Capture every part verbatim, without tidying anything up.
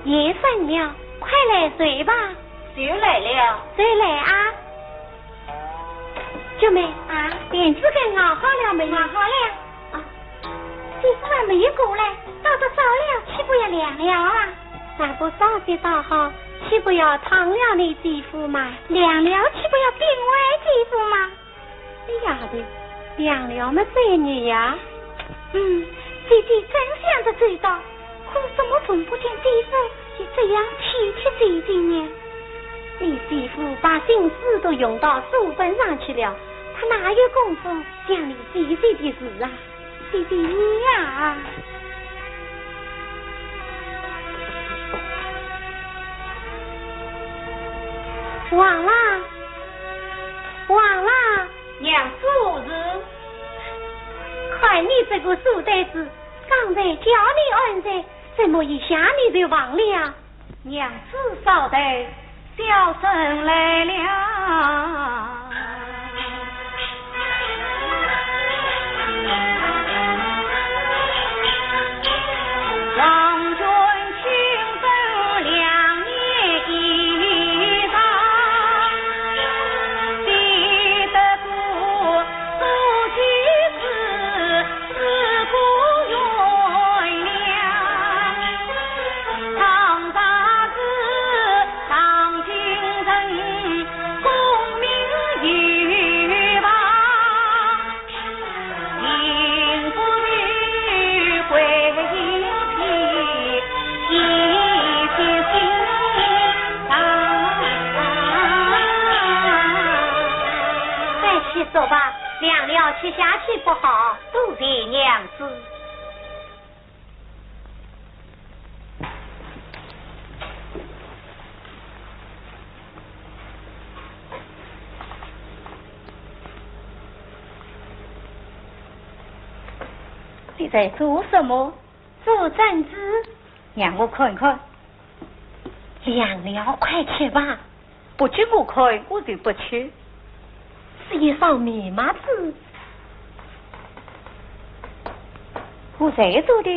夜深了，快来睡吧。就来了。就来啊。 九妹啊，莲子羹熬好了没有？熬好了。啊，姐夫还没有过来，倒得早了，岂不要凉了啊？那个烧水倒好，岂不要烫了你姐夫嘛？凉了，岂不要冰坏姐夫嘛？哎呀的，凉了么随你呀。嗯，姐姐真想得周到，可怎么从不见姐夫就这样体贴姐姐呢？ 你姐夫把心思都用到书本上去了，他哪有功夫想你姐姐的事啊？姐姐你呀。王郎，王郎。娘子何事？看你这个书呆子，刚才叫你安睡，怎么一下你就忘了？ 娘子稍待，小生来了。再去说吧，凉了吃下去不好。多谢娘子。 你在做什么？做针黹。让我看看。 凉了，快吃吧。不给我看，我就不吃。是一双棉袜子。我谁做的？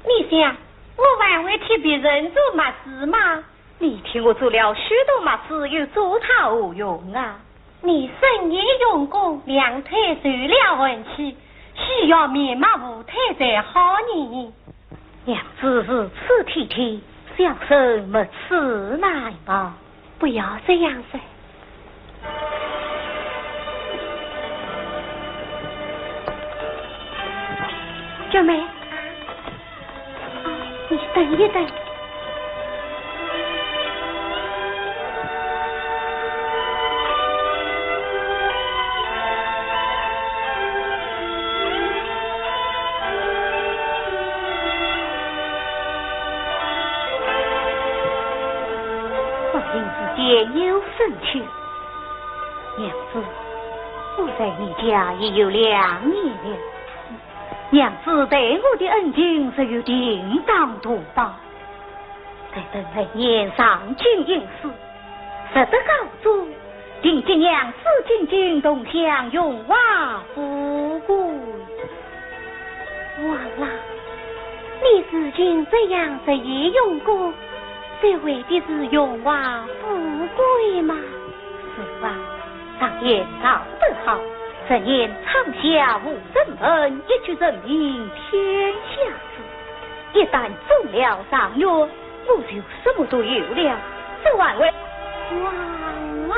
你想，我还会替别人做袜子吗？你替我做了许多袜子，又做它何用啊？ 你深夜用功，两腿受了寒气，需要棉袜护腿才好呢。娘子如此体贴，小生没齿难忘。不要这样说。九妹， 你等一等。方卿之间有深秋。娘子，我在你家已有两年了。 娘子待我的恩情，只有定当图报。待等来年上京应试，若得高中，定接娘子进京同享荣华富贵。王郎，你如今这样日夜用功，只为的是荣华富贵吗？是啊， 常言道得好，十年窗下无人问，一举成名天下知。一旦中了状元，我就什么都有了，这还会……王郎啊！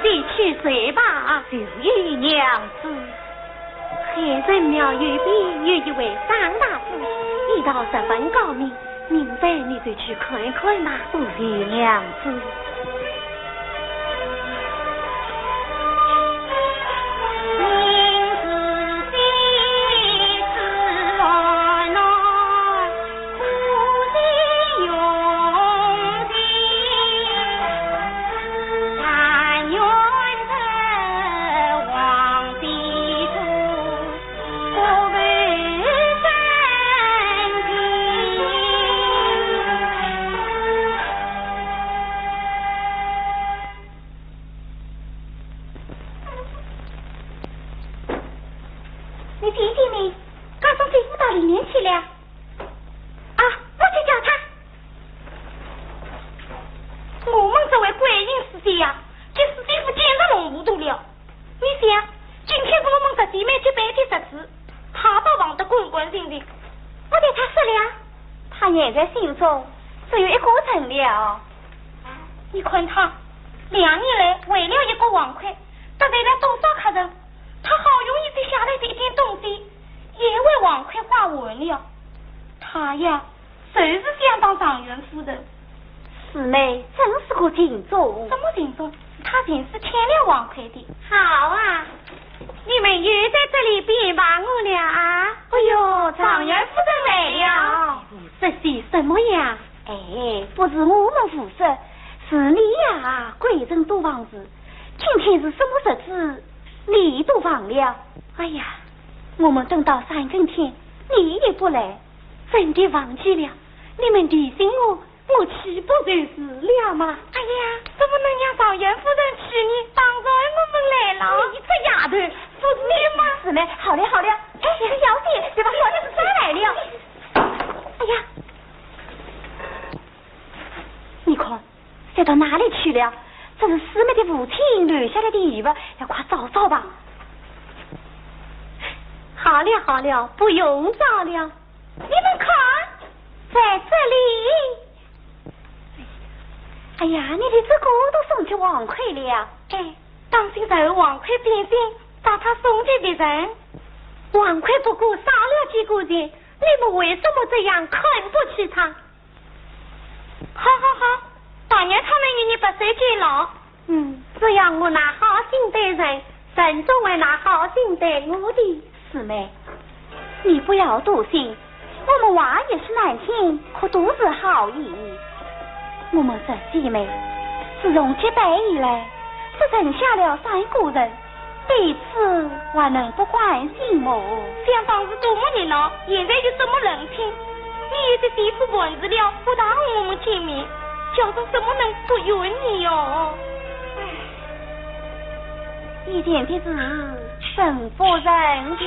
你去睡吧。谢谢娘子。海神庙右边有一位张大夫，医道十分高明，明朝你就去看一看吧。多谢娘子。你弟弟呢？刚从地府到里面去了。啊，我去叫他。我们这位观音师姐呀，给师姐夫简直弄糊涂了。你想，今天是我们这姐妹结拜的日子，她倒忘得干干净净。我对她说了，她现在心中只有一个人了。你看她，两年来为了一个碗筷，得罪了多少客人，她好容易积下来的一点东西，也为碗筷花完了。她呀， 就是想当状元夫人。师妹真是个情种。什么情种？她就是欠了碗筷的。好啊，你们又在这里编排我了啊？哎呦，状元夫人来了。这是什么呀？哎，不是我们无事，是你呀，贵人多忘事。今天是什么日子，你都忘了？哎呀，我们等到三更天，你也不来。 真的忘记了，你们提醒我，我去不就是了吗？哎呀，怎么能让状元夫人去呢？当然我们来了。你这丫头，不是你吗？师妹，好了好了，哎，小姐，这把好日子转来了。哎呀，你看， 散到哪里去了？这是师妹的父亲留下来的遗物，要快找找吧。好了好了，不用找了。你们看，在这里。哎呀，你连这个都送去碗筷了。哎，当心在碗筷变形，把它送给别人。碗筷不过少了几个钱，你们为什么这样看不起它？ 好好好，但愿他们与你白首偕老。嗯，只要我拿好心待人，人总会拿好心待我的。师妹，你不要多心，我们话也是难听，可都是好意。我们这姐妹，自从结拜以来，只剩下了三个人， 彼此还能不关心么？想当时多么热闹，现在有什么人情？你有些媳妇办事了，不搭我们见面，叫人怎么能不怨你哟？唉，以前的事，真不忍提。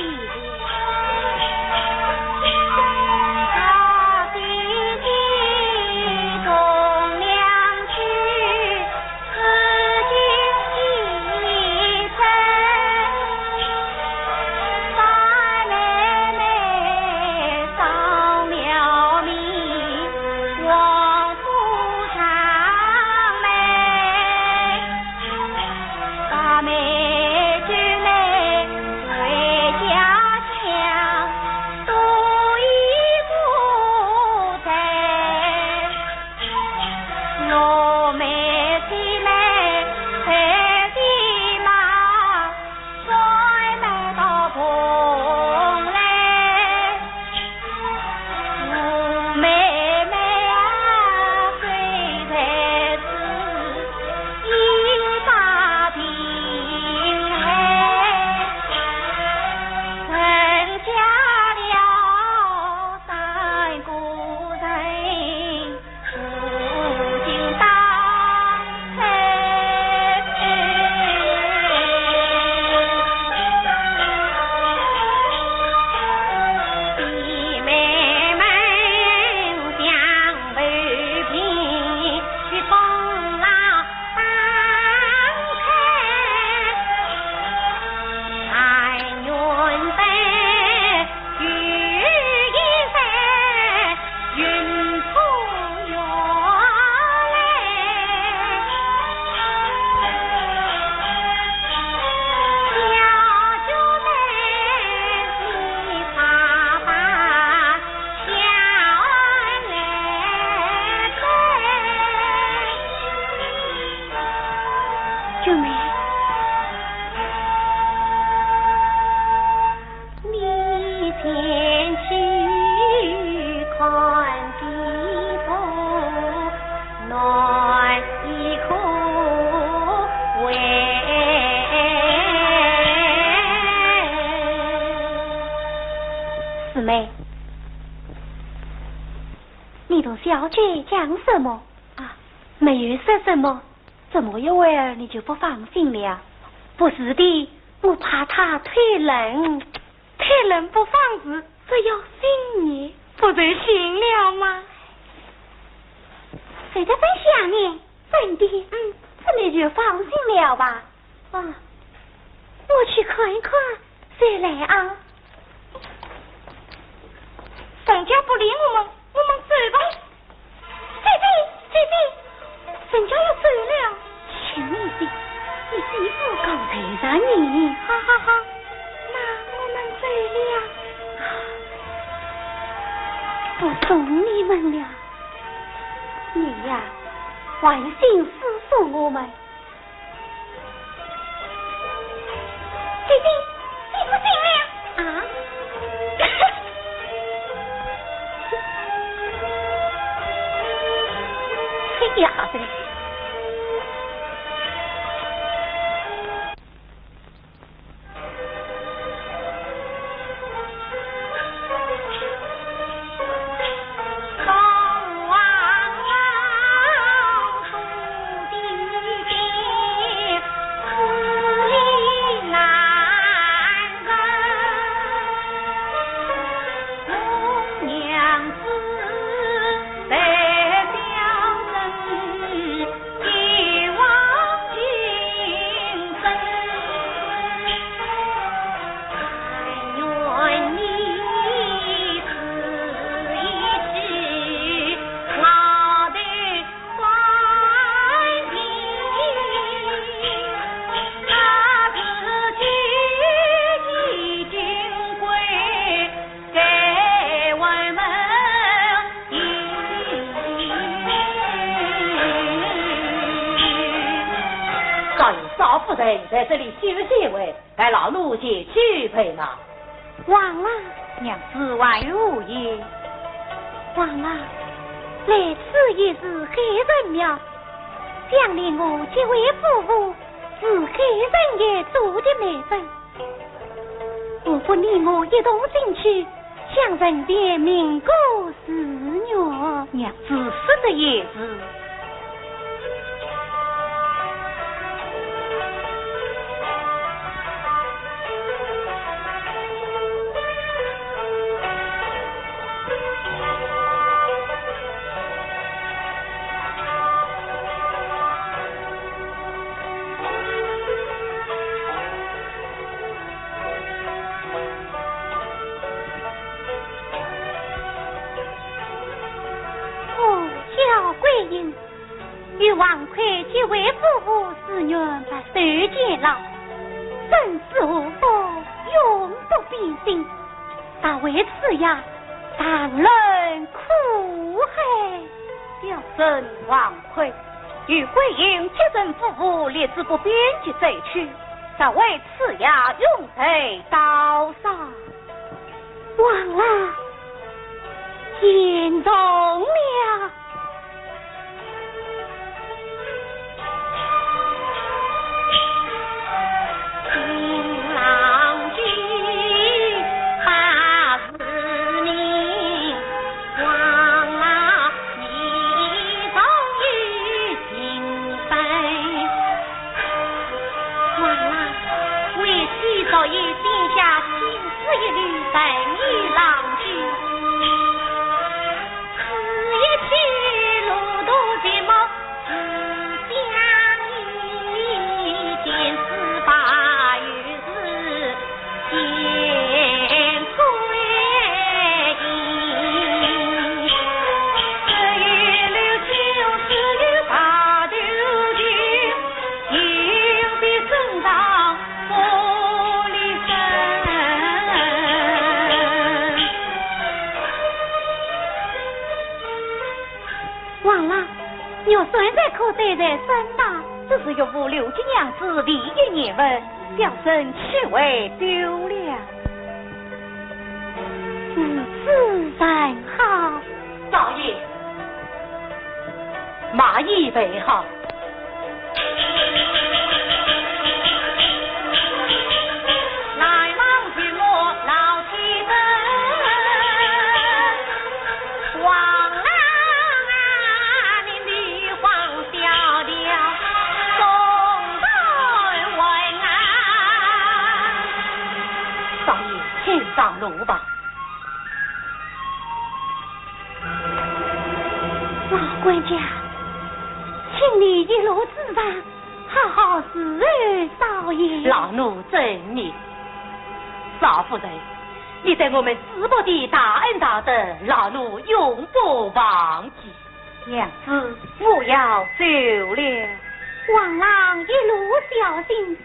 姊妹，你同小姐讲什么？啊，没有说什么。这么一会儿你就不放心了？不是的，我怕她推冷。推冷不妨事，只要心热，不就行了吗？谁在分享呢？真的？嗯，姊妹就放心了吧。啊，我去看一看。 谁来啊？人家不理我们，我们走吧。姐姐，姐姐，人家要走了。请你的，你比我高头上呢。好好好，那我们走了。不送你们了。你呀，还有心思送我们？ 姐姐，你不行了。啊？这丫头。少爷少夫人在这里休息一会，待老奴前去陪马。王郎。娘子还有无言？王郎，来此一事害人妙，想你我结为夫妇，是害人也做的媒人。 不妨你我一同进去，向神仙明个誓愿。娘子说的也是。 哦，敫桂英，与王魁结为夫妇，誓愿白头偕老，生死祸福，永不变心。 但为此夜，常忍苦海。小生王魁，与桂英结成夫妇，立志不变节再娶，但为此夜永在刀上。王郎，言重了。 王郎，为妻早已定下心思一律，待你郎君。 此一去路途寂寞，思想你，千思百又是见归阴。只有留秋水与白头翁，永别身上 王郎，玉扇才可戴在身上。这是岳父留给娘子唯一念物，小生岂会丢了？如此甚好。少爷， 马已备好。来郎扶我老妻登。管家，请你一路之上，好好侍候少爷。老奴遵命。少夫人，你对我们主仆的大恩大德，老奴永不忘记。娘子，我要走了。王郎一路小心，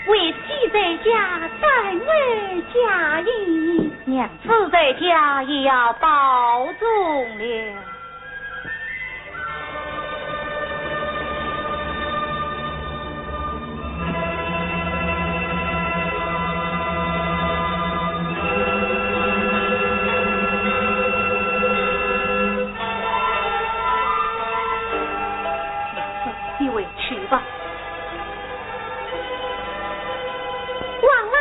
为妻在家等候佳音。娘子在家也要保重了。 你回去吧。王郎，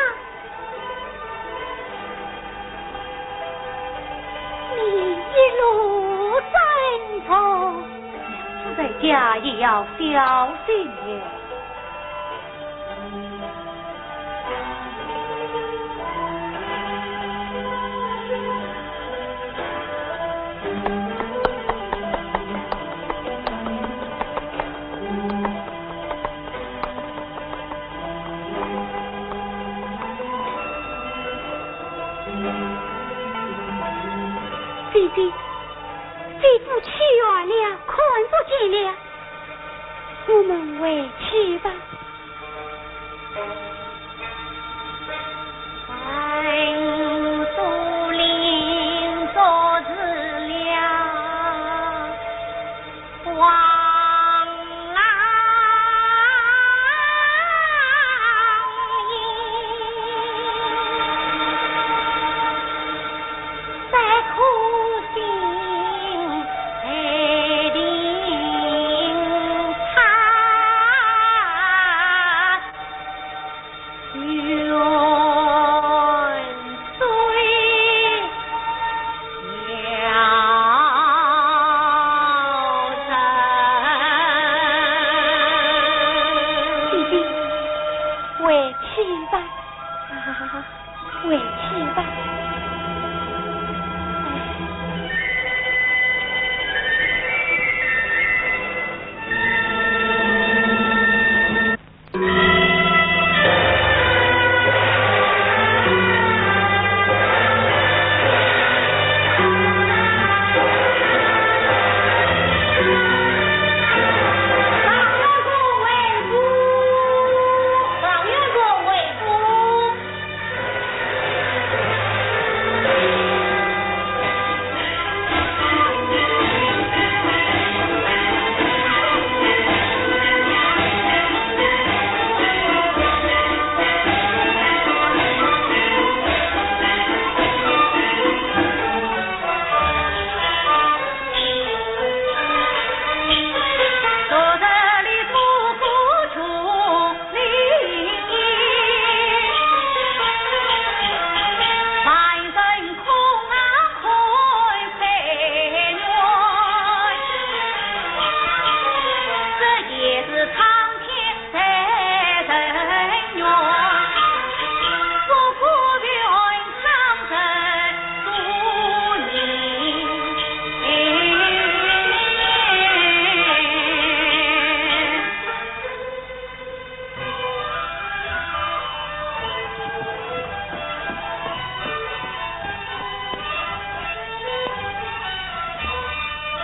你一路珍重。娘子在家也要小心点。 姐姐，姐夫去远了，看不见了，我们回去吧。 姐姐，回去吧。啊，回去吧。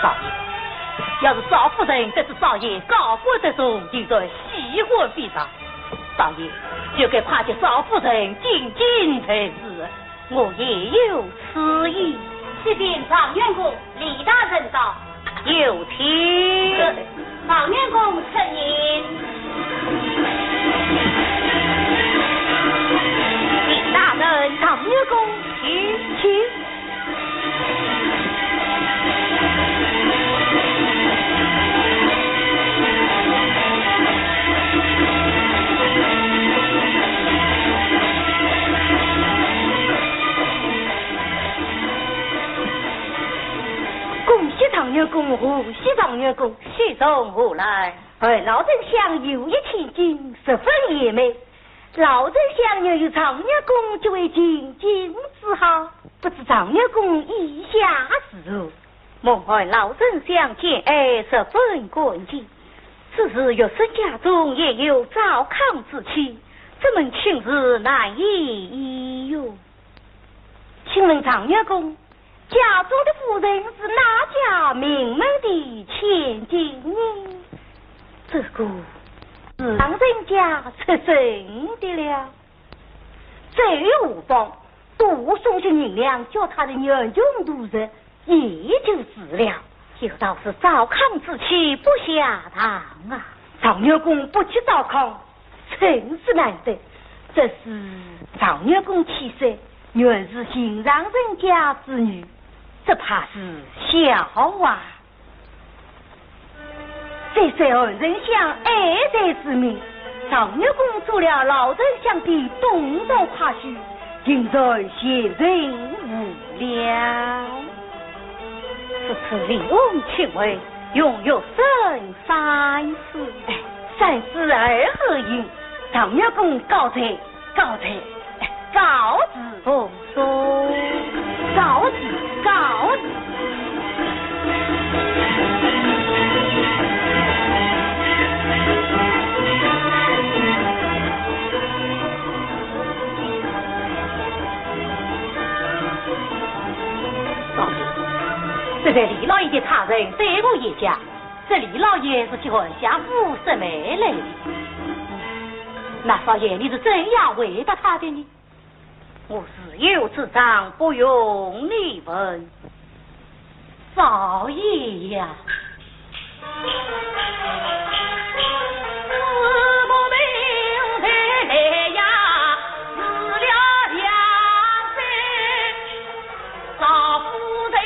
少爷，要是少夫人得知少爷高官得中，定然喜欢非常。少爷，就该快接少夫人进京才是。 我也有此意。启禀状元公，李大人到。有请。状元公请。李大人，状元公请。请。 恭喜状元公，贺喜状元公。喜从何来？哎，老丞相有一千金，十分贤美。老丞相愿与状元公结为秦晋之好，不知状元公意下如何？蒙韩老丞相见爱十分感激，只是学生家中也有糟糠之妻，这门亲事难以依哟。请问状元公，家中的夫人是哪家名门的千金呢？这个，是唐人家出身的了。这又无妨，多送些银两，叫他的年穷度日，也就是了。有道是糟糠之妻不下堂啊。状元公不去糟糠，真是难得。这是状元公妻室，原是寻常人家之女，这怕是笑话。 这是韩丞相爱才之名，状元公做了老丞相的东床跨婿，定然贤人无量。此次李翁请回，容学生三思。哎，三思而后行，状元公告罪。 告罪，告辞。奉送。告辞，告辞。告辞。这在李老爷的差人对我一讲， 这李老爷是去韩相府说媒来的。那少爷，你是怎样回答他的呢？我自有主张，不用你问。少爷呀。赵夫人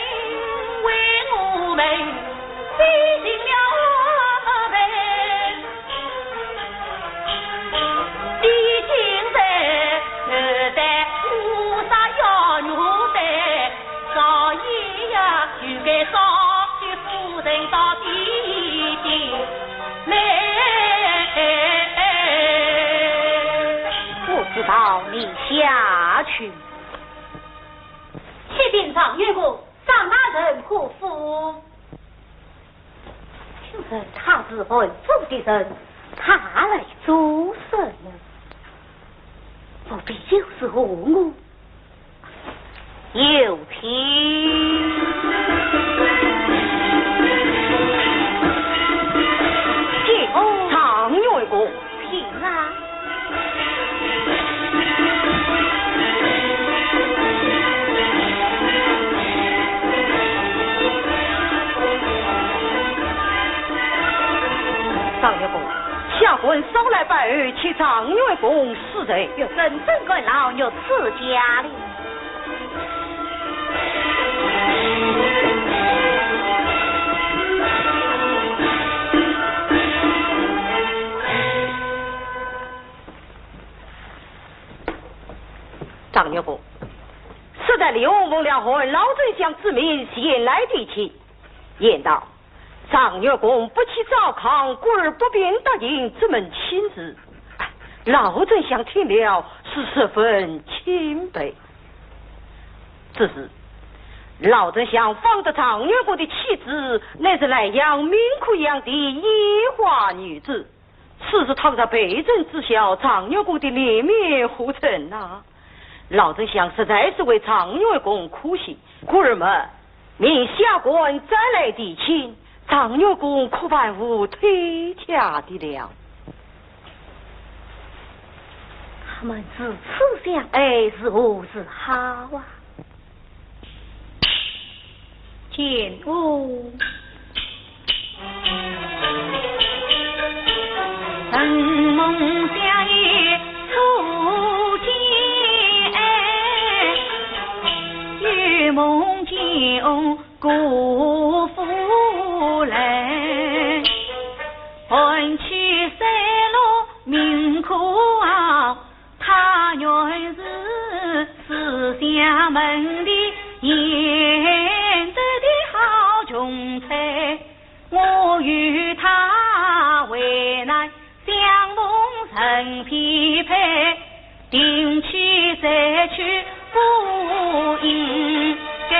为我们洗净了白。你今日是在菩萨要女的，少爷呀，就该找个夫人到底的来。我知道，你下去。 启禀状元公，上那人可否？请问他是韩府的人，他来做什么？不必有事和我。有请。见过状元公。 请啊。状元公，下官少来拜候，请状元公恕罪。学生怎敢劳越此家礼。 状元公，说在李翁奉了韩老丞相之命前来提亲，言道 状元公不去糟糠，故而不便答应这门亲事。老丞相听了是十分钦佩。只是老丞相访得状元公的妻子，乃是莱阳名科场的烟花女子，此事倘若被人知晓，状元公的脸面何存呐？老丞相实在是为状元公可惜，故而嘛， 命下官再来提亲，状元公可万无推却的了。他们如此相爱，如何是好啊？见过。承蒙相爷初见，又梦见 姑夫来，寒气三落明可熬，他原是书香门第，贤德的好穷才，我与他为难，相逢成匹配， 定期再娶不应该。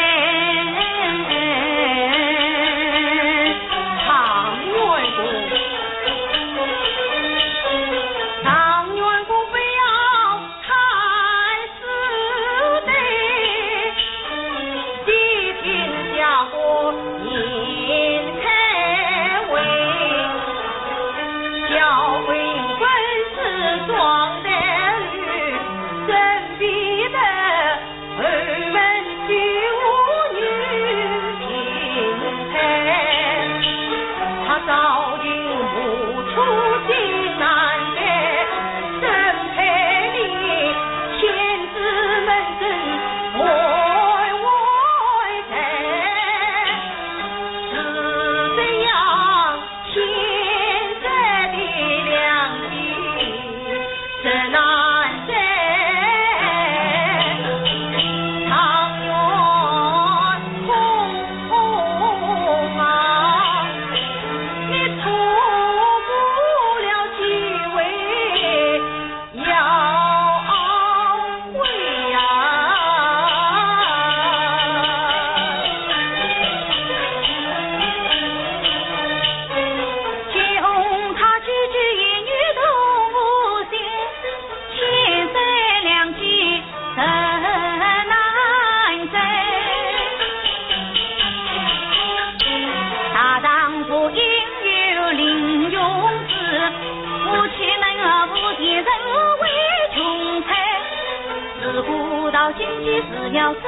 要真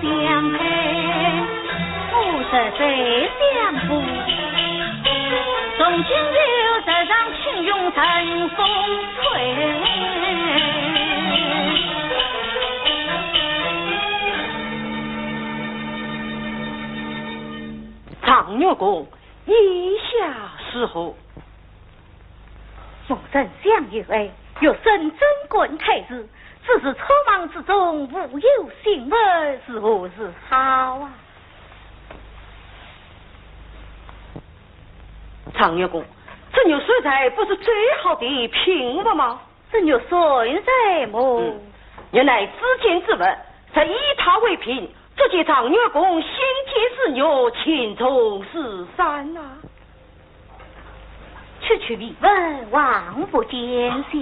相配，我实在想不，从今就实上请用陈凤翠。状元公，意下如何？夫人想有爱，欲升正官太师，只是匆忙之中无有信物，如何是好啊？状元公，这玉扇才不是最好的品物吗？这玉扇才么？嗯，原来至贱之物，实以它为品，足见状元公心坚如玉，情重如山呐。区区秘闻，望不见笑。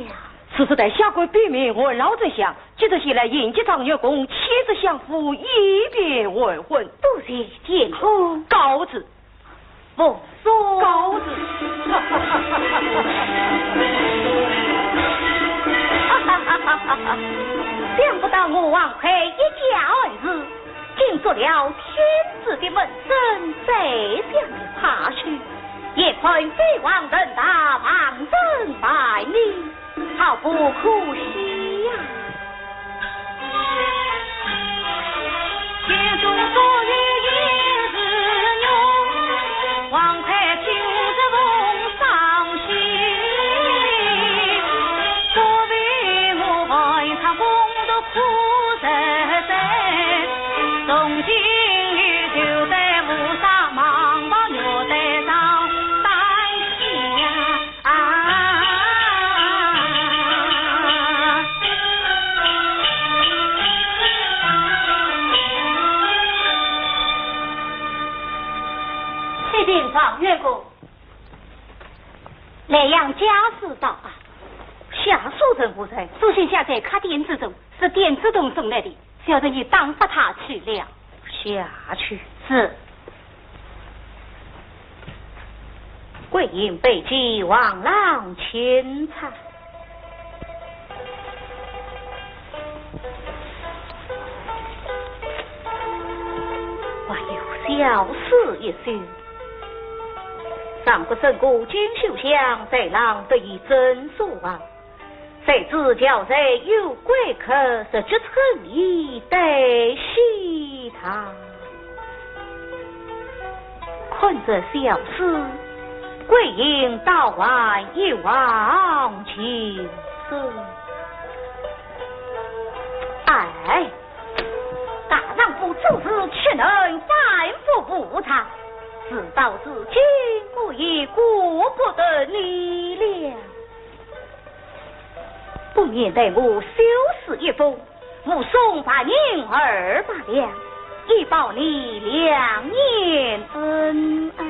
此事待下官禀明，韩老丞相，即日前来迎接状元公，亲自相府，以便完婚。多谢监公。告辞。奉送。告辞。想不到我王魁一介儿子，竟做了天子的门生，宰相的怕须，也配飞黄腾达，望尘万里。 好不可惜呀！启禀状元公，莱阳家书到啊。下书人何在？书信下在客店之中，是店子东送来的，小人已打发他去了。下去。是。 桂英拜见王郎钦差。还有小事一桩。上个春过锦绣巷，在郎得意曾所望。 谁知巧在幽闺阁，日久春意待西堂。看这小诗，桂英倒还一往情深。哎，大丈夫做事岂能反复无常？事到如今，我也顾不得你了。 不免待我修书一封，附送白银二百两，以报你两年恩爱。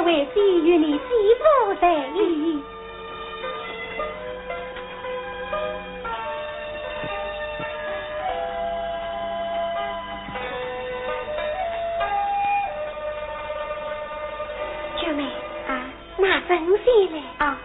为妻与你既不在意。九妹啊，那神仙来啊。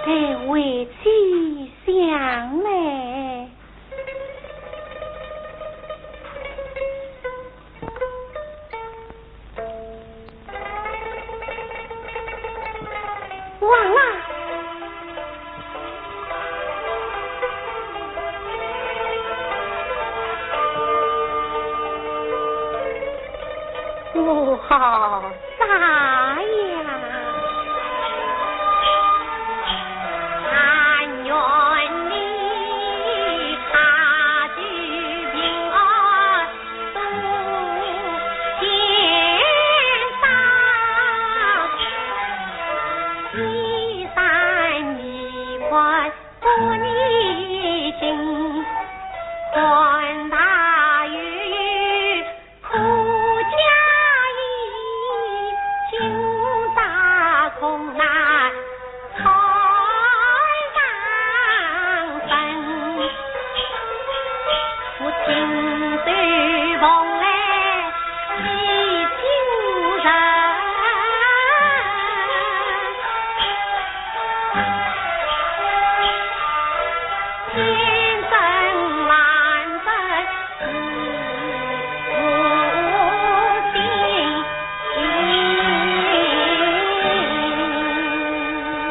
待为妻想来。 王啊！我好傻呀！但愿你大吉平安。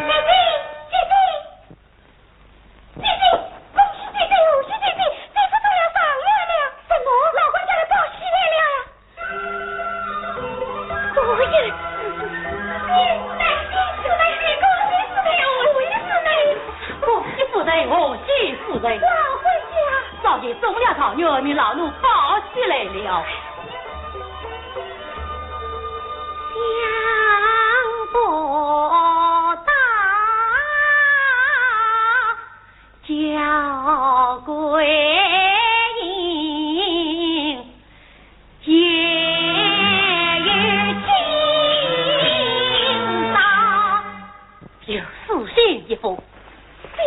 姐姐，姐姐，姐姐，恭喜姐姐，贺喜姐姐，姐夫中了状元了。什么？老官家来报喜来了。果然是。哎，恭喜夫人，恭喜夫人，贺喜夫人。恭喜夫人，贺喜夫人。老官家。少爷中了状元，命老奴报喜来了。 想不到敫桂英也有今朝。 有书信一封。哎，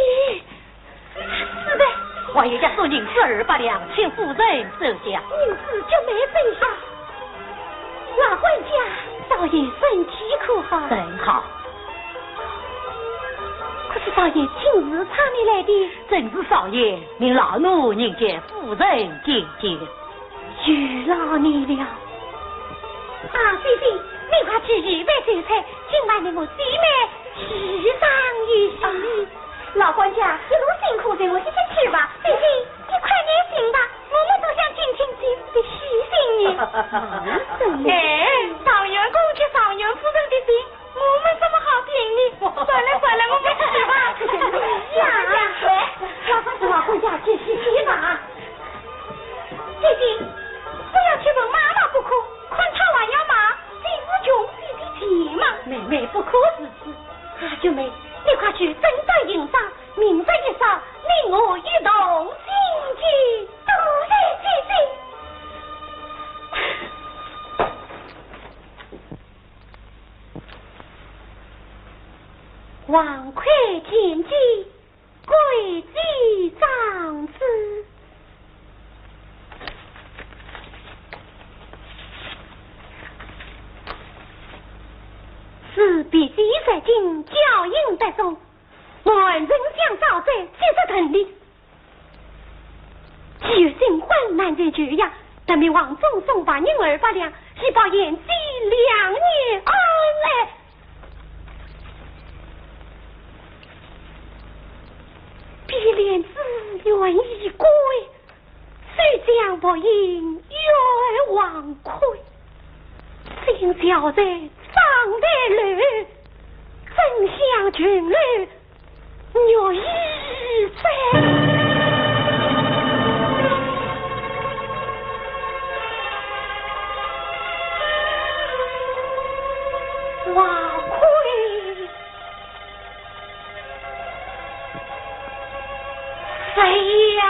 是的。还有押送银子二百两，请夫人收下。银子就没收下。老官家，少爷身体可好？甚好。可是少爷亲自差你来的？正是少爷命老奴迎接夫人觐见。 有劳你了。啊，姐姐，你快去预备酒菜，今晚你我姐妹喜上一喜。啊，老官家一路辛苦，随我歇歇去吧。姐姐，你快点醒吧，我们都想听听姐夫的喜讯呢。哎，状元公接状元夫人的信， 我们怎么好听呢？算了算了，我们去吧。呀，老官家，老官家，去去去吧。姐姐，不要去问妈妈不可，看她还要骂姐夫穷，姐姐贱嘛。妹妹不可如此。啊，九妹，你快去整整营帐，明日一早，你我一同进京。多谢姐姐。 王魁见驾，跪接长子。是，卑职在京，交印得送。 我儿臣想招贼，即刻成立。既有新婚难成就呀，特命王忠送白银二百两，以报贤婿两年恩爱。莲子愿已归，谁将薄银圆王亏？新桥在妆台楼，怎向琼楼 玉衣醉。王魁，谁呀？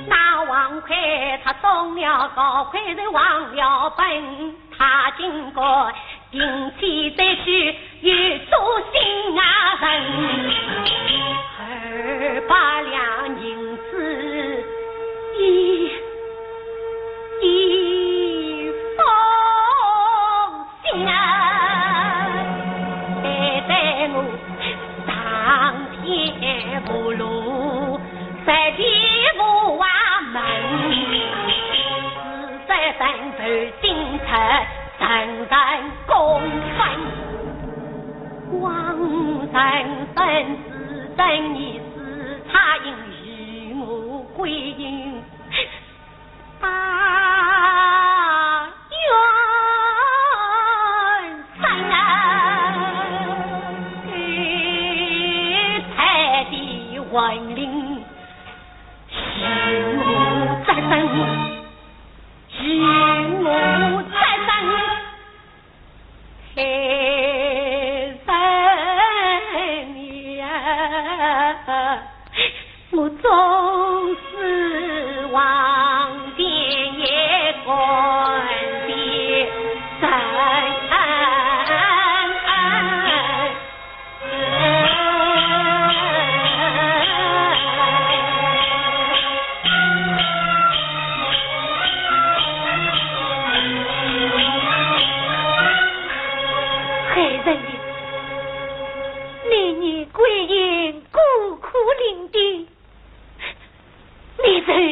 那王魁他中了高，魁人忘了本，他竟敢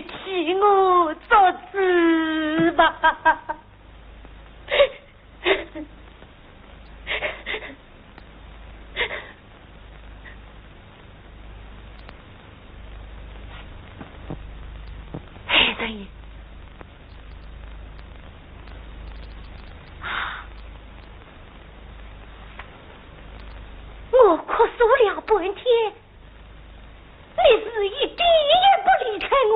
替我做主吧。哎，大爷，我哭诉了半天， 你是一点也不理睬我。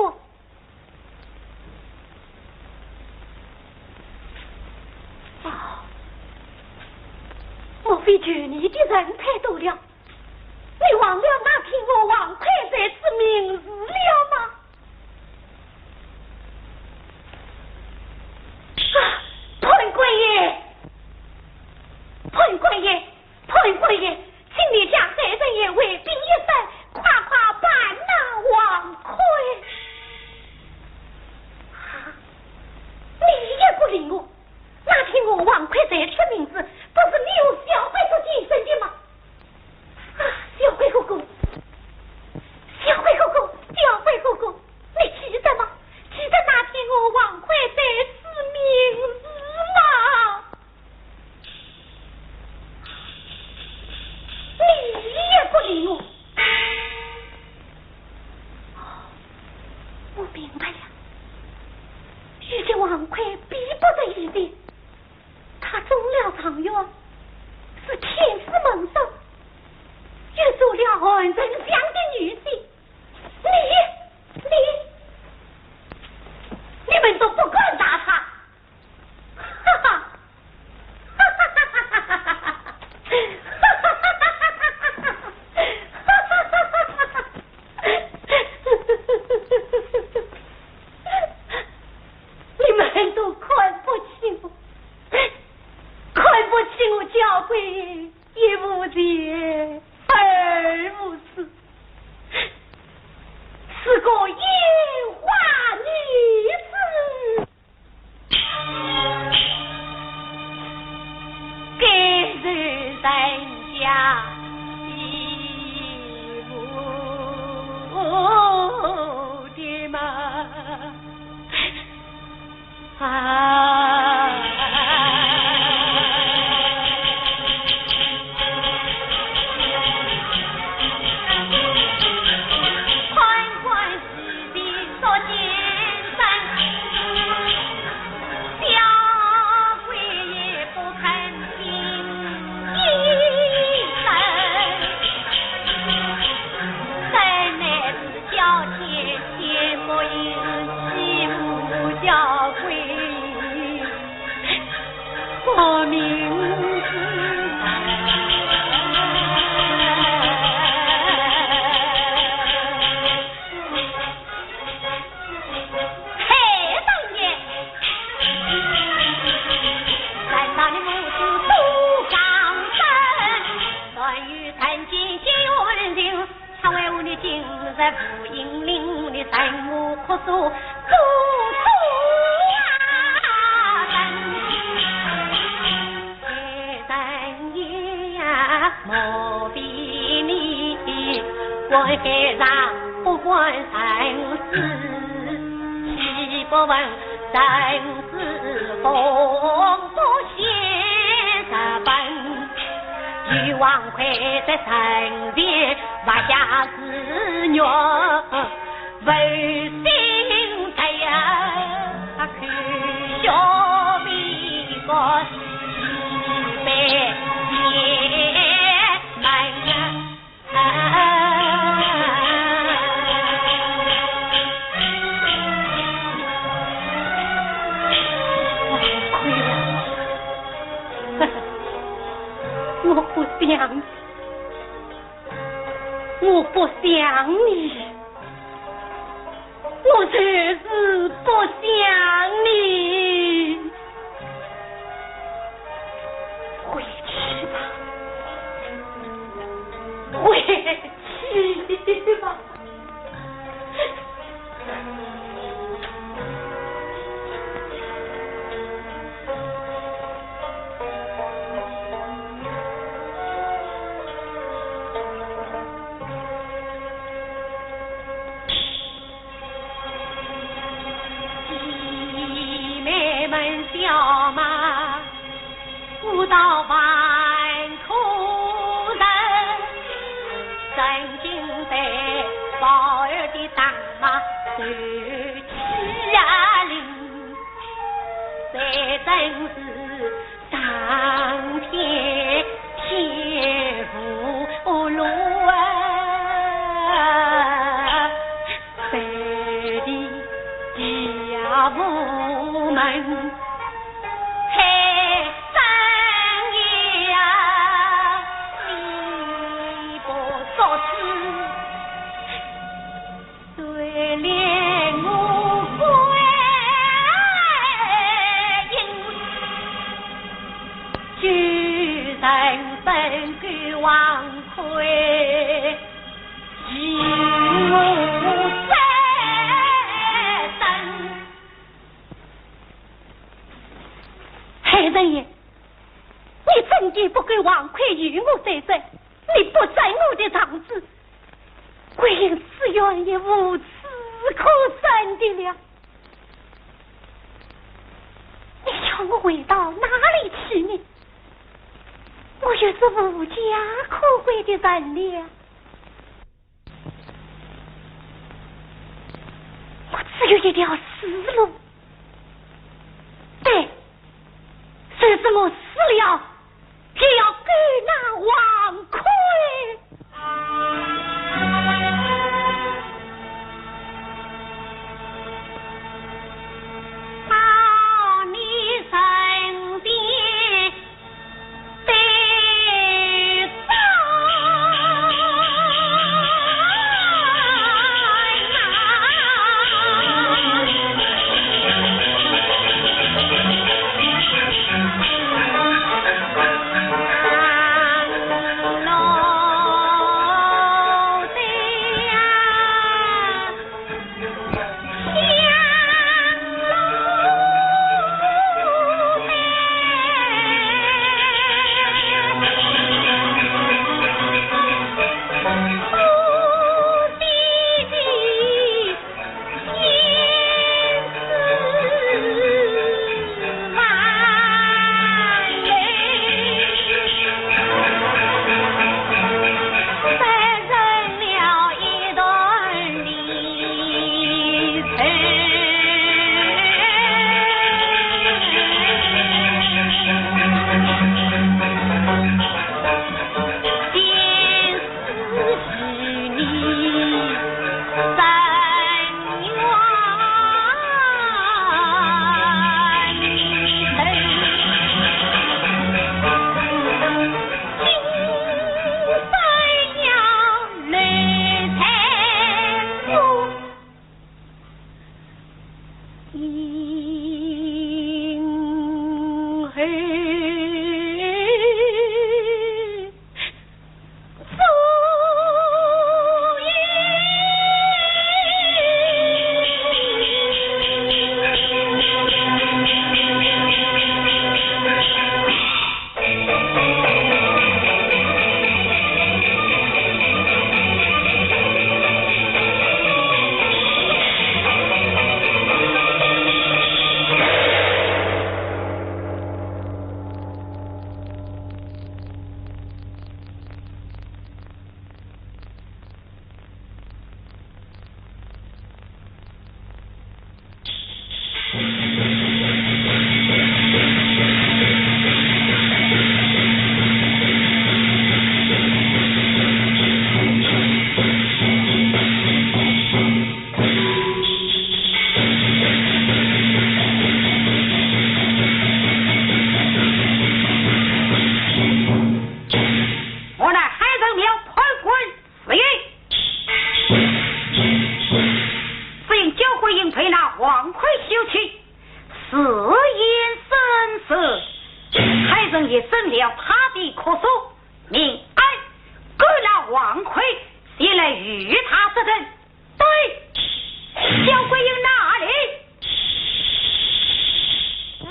哦，莫非求你的人太多了？你忘了那天我王魁在此盟誓了吗？啊，判官爷，判官爷， 判官爷，请你向三人爷回禀一声，快快办那王魁。啊，你也不理我？那天我王魁在此盟誓，不是你和小鬼做见证的吗？啊，小鬼哥哥，小鬼哥哥，小鬼哥哥，你记得吗？记得那天我王魁在此盟誓吗？ 你也不理我。哦，我明白了。如今王魁比不得以前，他中了状元，是天子门生，又做了韩丞相的女婿。你，你，你们都不敢打他。 哈哈，哈哈哈哈哈哈！你们都看不起我，看不起我小鬼，一无钱，二无势，是个烟花女子。 该是人家欺负的嘛。啊！ 我名字嘿，大爷，难道你母子不相认？关于人间仙缘情， 他为何你今日无影灵，你怎么哭诉苦苦啊？人也呀，莫非你观海上不观人世，岂不闻人世风波显日本？ 与王魁在身边，华夏之月，为心在呀，苦笑悲歌，一杯夜满呀。 我不想，我不想你，我就是不想你。 回去吧，回去吧。万苦人，曾经被宝儿的大马受气啊凌，谁真是上天天无路啊，北地地下无门。 海神爷，你真的不够王魁与我再战，你不斩我的状子，桂英此冤也无处可伸的了。你叫我回到哪里去呢？我又是无家可归的人了。 我只有一条死路。对，就是我死了，也要勾那王魁。到你身边 我乃海神庙判官 是也。是因焦桂英被那王魁休妻，自缢身死，海神爷准了她的哭诉，命俺勾那王魁前来与她作证。对，焦桂英哪里？ 老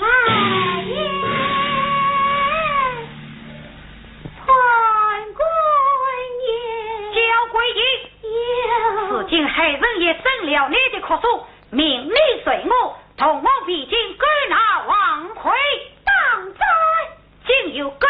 爷，判官爷。焦桂英。有。如今海神爷准了你的哭诉，命你随我同往汴京勾那王魁。当真？ 今有勾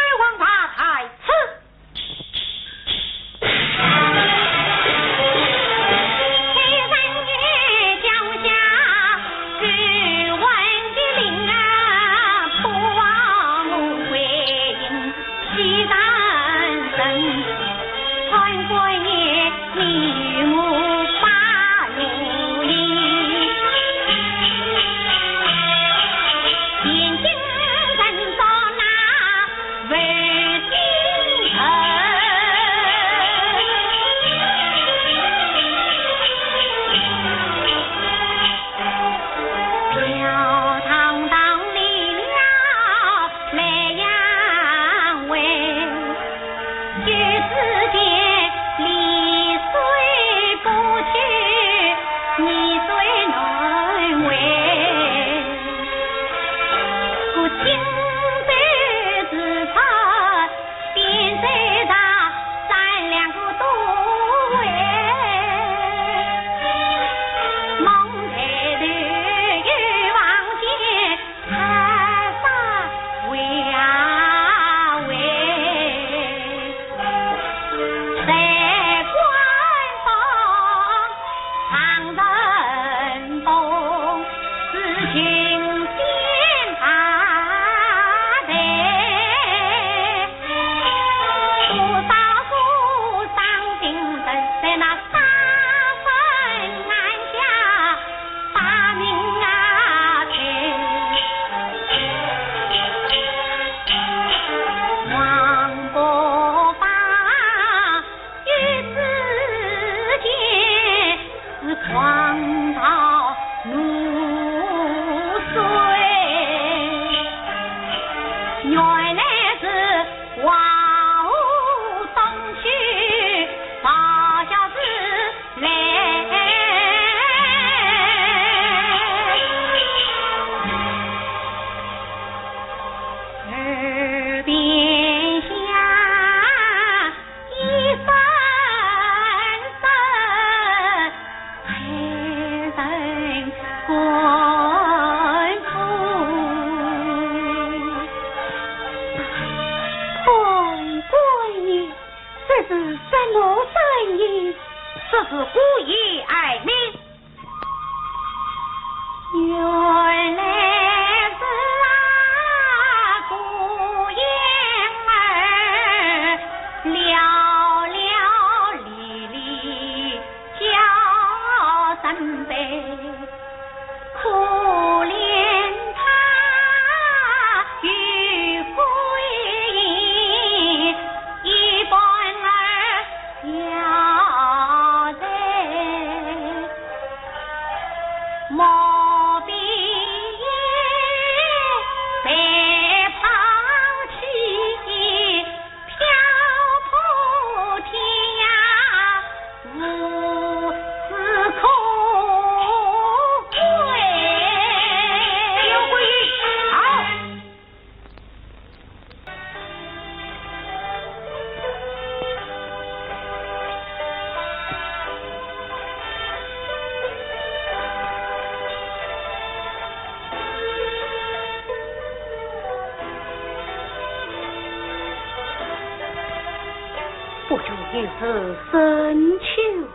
又是深秋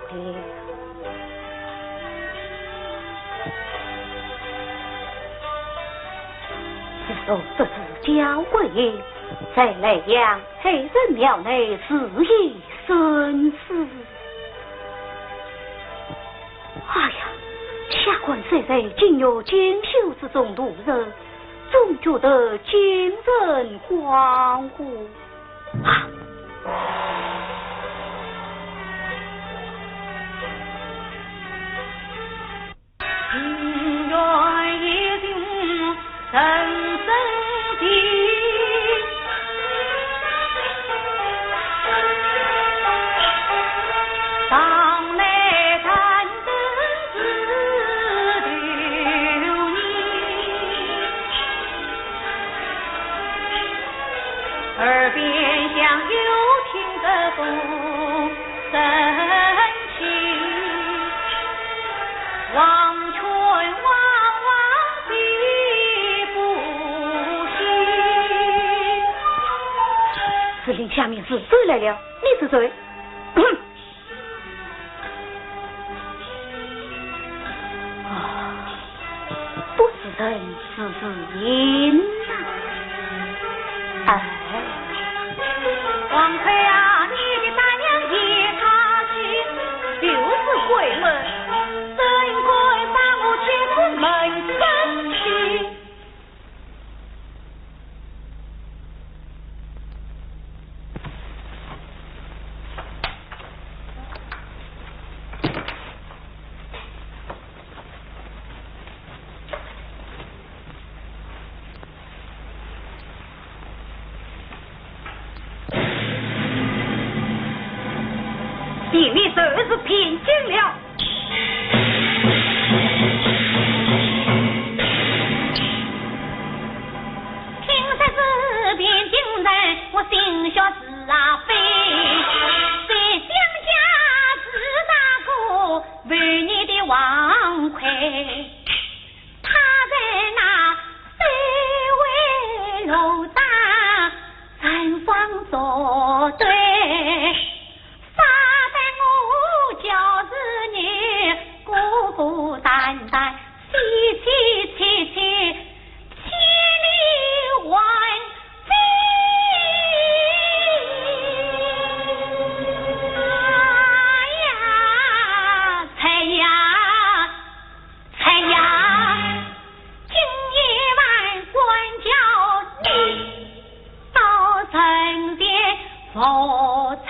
了。自从得知焦桂英在莱阳海神庙内自缢身死，哎呀，下官虽在金玉锦绣之中度日，总觉得精神恍惚。 啊！是令下面是谁来了？你是谁？ 啊，不是人，是，是影啊！哎。王魁啊，你的胆量也太轻，就是鬼门，怎敢把我接出门生去？ 你，你就是骗金了。 听说是骗金人，我心血是啊飞，在乡下是那个为你的王魁，他在那三围楼上站房作对。 反正我就是你孤孤单单，凄凄切切，千里还飞。哎呀，哎呀，哎呀，今夜晚管教你 到人间佛尘。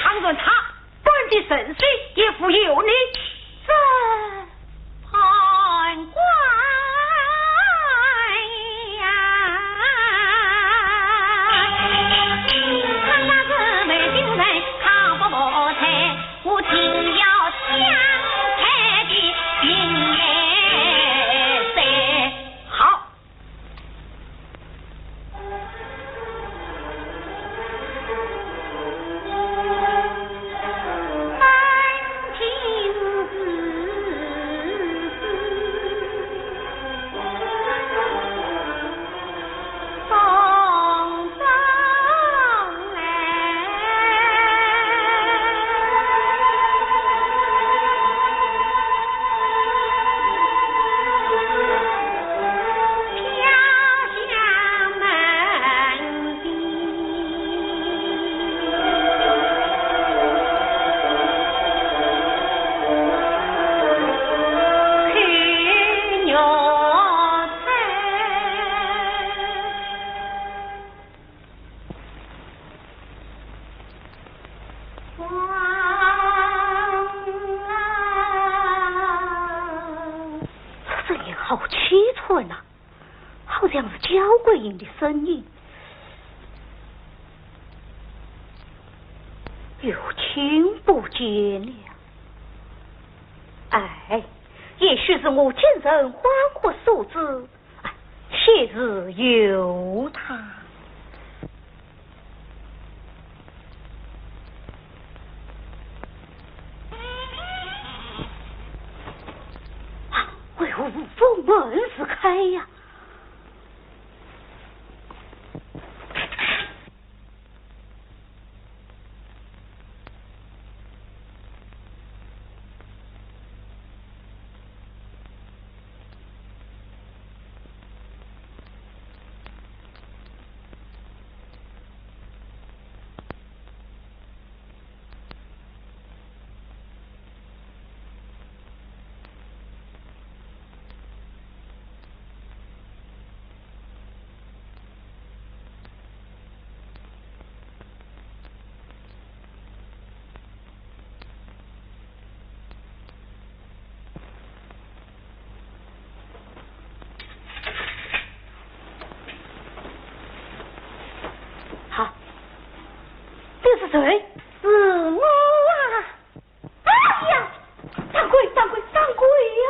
倘若他 本地神仙也无有你这判官呀。看那个美金人，他不不在，我定要将他的命来塞。好。这声音好凄惨呐，好像是焦桂英的声音。又听不见了。哎，也许是我精神恍惚所致。哎， 且自由他。无风门自开呀。 好，这是谁？是我啊！哎呀，掌柜，掌柜，掌柜呀！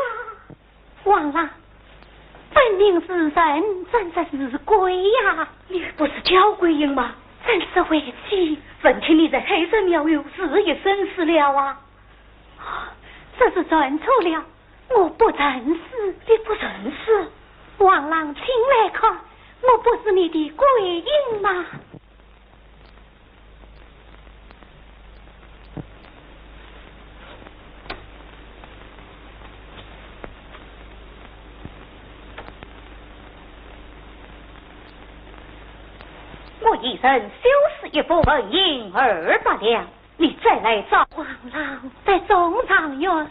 王郎，分明是人，怎说是鬼呀？你不是敫桂英吗？怎说为妻？闻听你在黑山庙有事一生死了啊？这是传错了，我不曾死。你不曾死？王郎，请来看，我不是你的桂英吗？ 我一人就是一副纹银二百两，你再来找。王郎得中状元，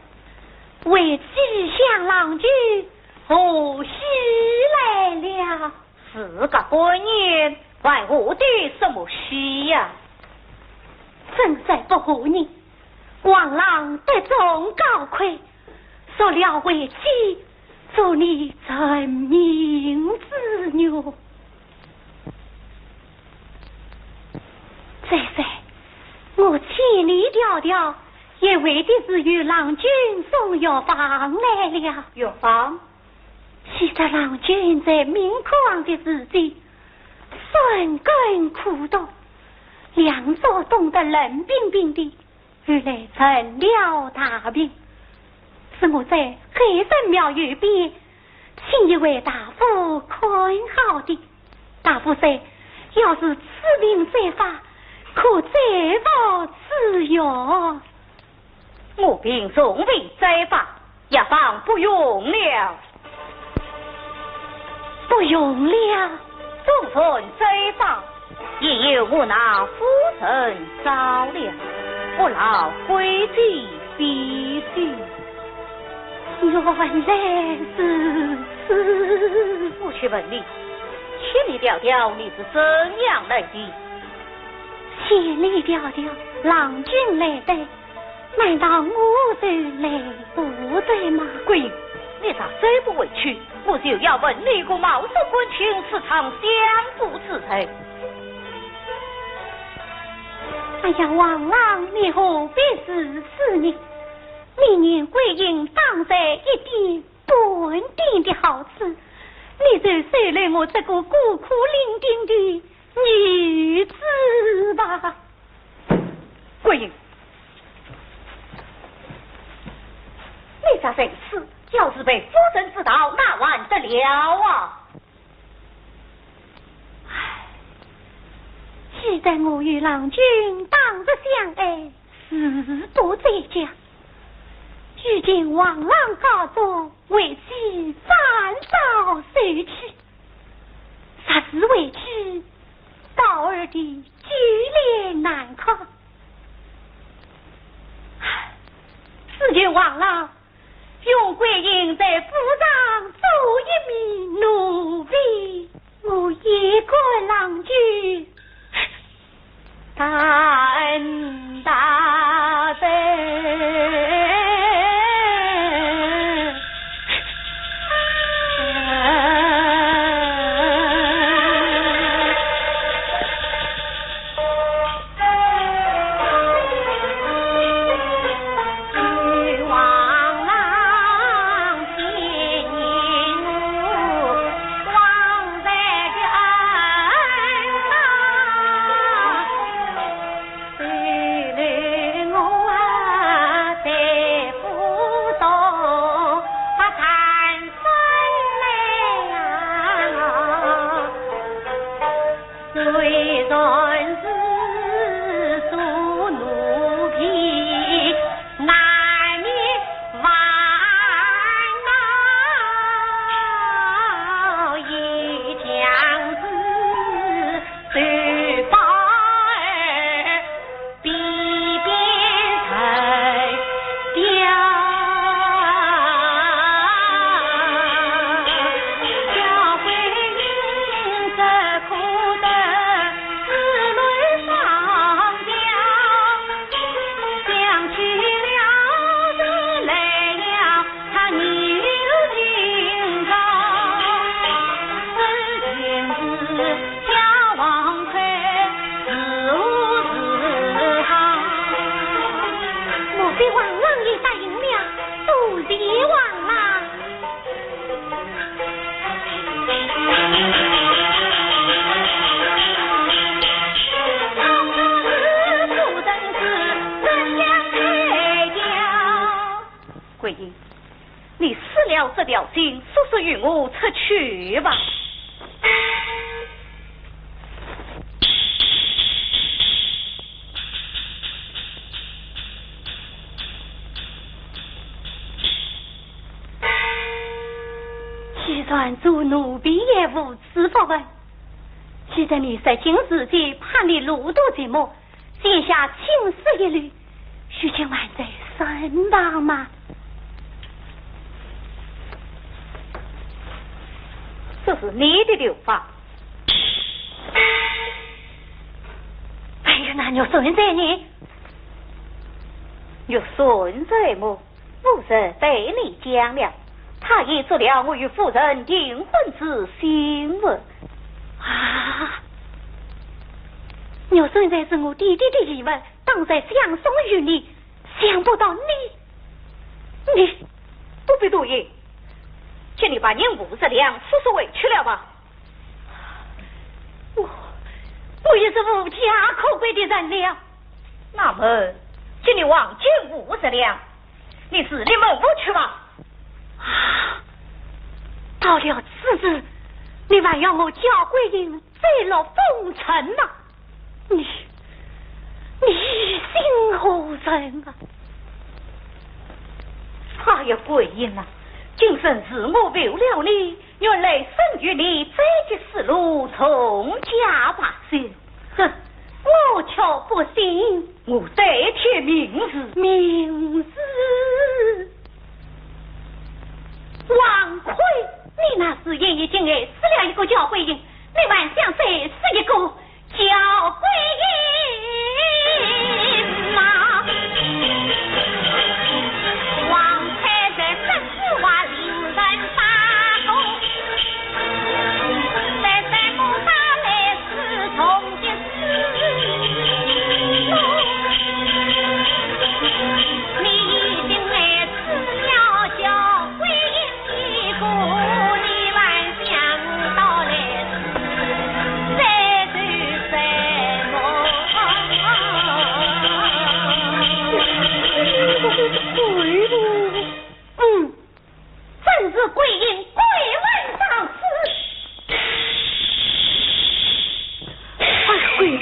为妻向郎君贺喜来了。 事隔半年，还贺的什么喜呀？真是不和你，王郎得中高魁，受了为妻，做你成名之女。再说，我千里迢迢，也为的是与郎君送药方来了。药方？ 昔日郎君在明窟巷的时节，深耕苦读，两脚冻得冷冰冰的，后来成了大病。是我在黑山庙右边，请一位大夫看好的。大夫说，要是此病再发，可再服此药。 我病从未再发，药方不用了。不用了？纵然再发，也有我那夫人照料，不劳桂英费心。原来如此。我且问你，千里迢迢你是怎样来的？千里迢迢，郎君来的。 难道我就来不得吗？桂英，你若再不回去，我就要问你个冒失官亲，私藏相府之罪。哎呀，王郎，你何必如此呢？你念桂英当在一点半点的好处，你就收留我这个孤苦伶仃的 女子吧。桂英，你这人是，要是被夫人知道，那还得了啊？唉，既然我与郎君当日相爱，誓不再嫁，如今王郎高中，为妻反遭休弃， 实是为妻高二的举脸难看。唉，只求王郎容桂英在府上做一名奴婢，我也甘郎君 大恩大德。你死了这条心，速速与我出去吧。既然做奴婢也无此福分，既然你在京师间怕你路途寂寞， 写下请帖一律，许仙还在身旁吗？这是你的头发。哎呀，那玉扇在呢？玉扇在么？ 夫人对你讲了，她也做了我与夫人订婚之信物。啊，玉扇在是我爹爹的遗物，当然相送于你，想不到你，你……不必多言，请你把银五十两速速回去了吧。我……我也是无家可归的人了。那么，请你还银五十两， 你自立门户去吧。啊，到了此时，你还要我焦桂英再落风尘吗？你……你心何忍啊？哎呀，桂英啊，今生是我负了你， 原来生于你这个死路，从家罢休。哼，我却不信。我对天盟誓。盟誓？王魁，你那时也已经害死了一个焦桂英，你还想再死一个 焦桂英嘛。嗯，正是桂英，桂纨上书。哎呀，桂英，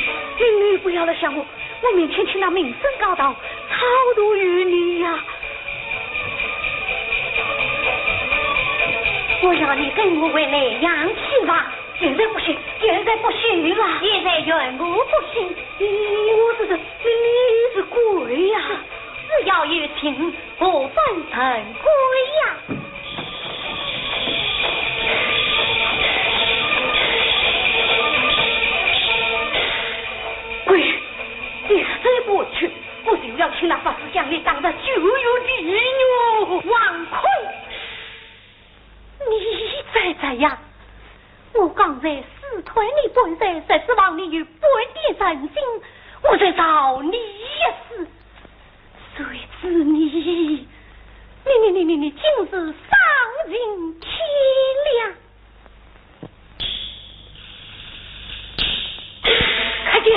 你不要来想我，我明天请那名僧高道超度于你呀。我要你跟我回莱阳去吧。现在不行，现在不行了。现在怨我不行。你……我是……你……你是鬼呀。只要有情，何分神鬼呀。 桂英，你再不去，我就要请那法师将你打入九幽地狱。王魁，你再这样，我刚才试探你半日，实指望你有半点人心，我才饶你一死。谁知你，你，你，你，你，你竟是丧尽天良！ 快点！